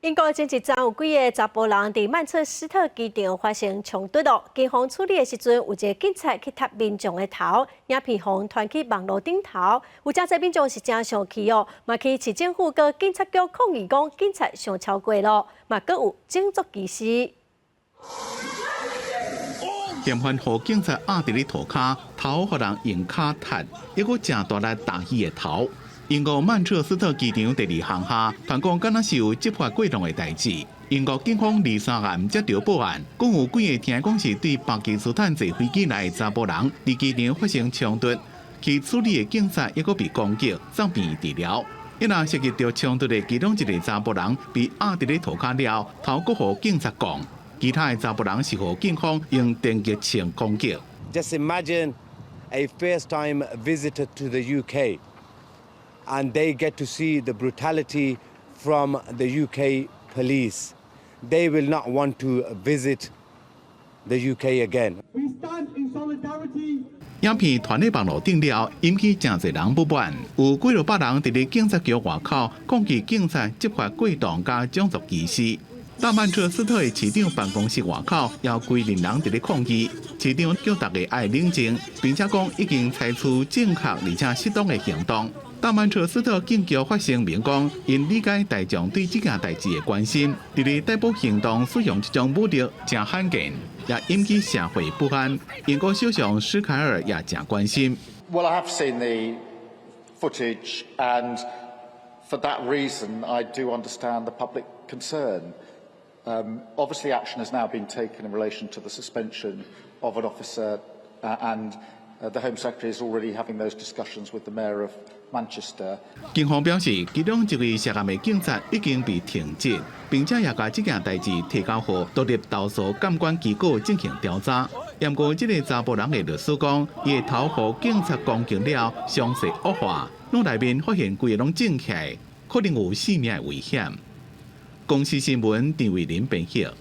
英國前一陣有幾个查埔人佇曼徹斯特機場發生衝突咯，警方處理的時陣，有一个警察去踢民眾的頭，影片予人傳去網路頂頭，有誠濟民眾是誠生氣哦，嘛去市政府佮警察局抗議講警察傷超過咯，嘛閣有種族歧視。嫌犯予警察壓佇咧塗跤，頭予人用跤踢，猶閣誠大力打伊的頭。英國曼徹斯特機場第二航廈，傳講敢若是有執法過當的代誌。英國警方23號接著報案，講有幾个聽講是對巴基斯坦坐飛機來的查埔人，佇機場發生衝突，去處理的警察猶閣被攻擊，送病院治療。伊若涉及著衝突的其中一个查埔人被壓佇咧塗跤了，頭閣予警察摃，其他的查埔人是予警方用電擊槍攻擊。 Just imagine a first-time visitor to the UK. And they get to see the brutality from the UK police. They will not want to visit the UK again. We stand in solidarity. 影片傳佇網路頂了，引起誠濟人不滿，有幾落百人佇咧警察局外口抗議警察執法過當佮種族歧視。大曼徹斯特的市長辦公室外口也有幾千人佇咧抗議，市長叫大家愛冷靜，並且講已經採取正確而且適當的行動。大曼徹斯特警局發聲明講，𪜶理解大眾對這件代誌的關心，佇咧逮捕行動使用這種武力誠罕見，也引起社會不安。英國首相施凱爾也誠關心。 Well, I have seen the footage, and for that reason, I do understand the public concern. Obviously, action has now been taken in relation to the suspension of an officer, and the Home Secretary is already having those discussions with the Mayor of Manchester. 警方表示，其中一位涉案的警察已經被停職，並且也共這件代誌提交予獨立投訴監管機構進行調查。毋過，這个查埔人的律師講，伊的頭予警察攻擊了，傷勢惡化，腦內面發現規个攏腫起來，可能有性命的危險。公視新聞陳慧琳編譯。